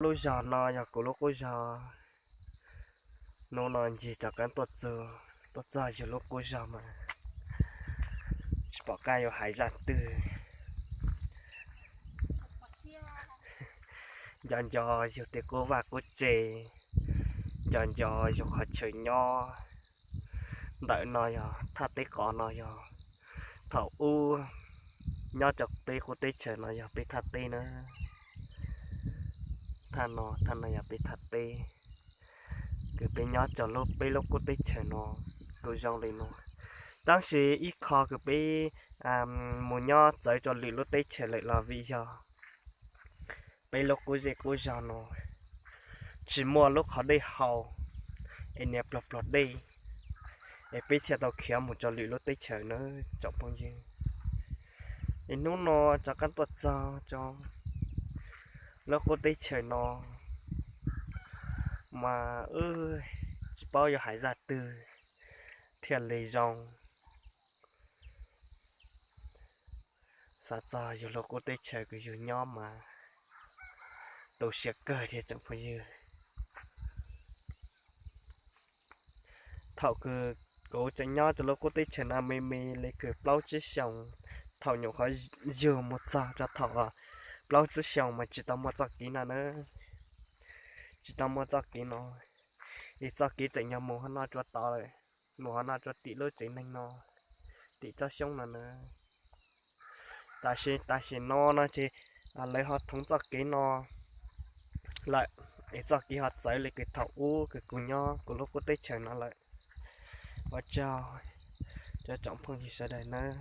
Lub zog no yog kuv lub qub zog. Hnub no ncig rov qab tuaj txog, tuaj txog yus lub qub zog mas tsis pom qab yuav hais zaj twg. Nco nco yus tej qub vaj qub tse, nco nco yus qhov chaw nyob. Ntawm no yog thaj teb qos no yog thaum ub nyob rau peb qub teb chaws no yog peb thaj teb na. Thaj no, thaj no yog peb thaj teb. Kws peb nyob rau lub, peb lub qub teb chaws no kuj zoo li no. Tab sis ib qho kws peb mus nyob txawv rau lwm lub teb chaws lawm los vim yog peb lub qub zej qub zog no tsis muaj lub qhov dej haus, es niaj pluag pluag dej, es peb thiaj tau khiav mus rau lwm lub teb chaws na tsoom phooj ywg. Es hnub no rov qab tuaj txog rau lub qub teb chaws no mas wb tsis paub yuav hais zaj twg thiaj li zoo. Xav txog yus lub qub teb chaws kws yus nyob mas tu siab kawg thiab tsoom phooj ywg. Thaum kws kuv tseem nyob rau lub qub teb chaws no me me li kws plaub tsib xyoos, thaum nyuam qhuav yug mus txog rau thaum plaub tsib xyoos mas tsis tau muaj txoj kev no na, tsis tau muaj txoj kev no. Es txoj kev tseem yog mus hov no rau tod lawm, mus hov no rau tim lub tsev neeg no, tim tsob xyoob no na. Tab sis tam sim no no ces lawv ho thoov txoj kev no lawm, es txoj kev ho txawv li kws thaum ub kws kuv nyob kuv lub qub teb chaws no lawm. Ua tsaug rau tsoom phooj ywg sawv daws nawb.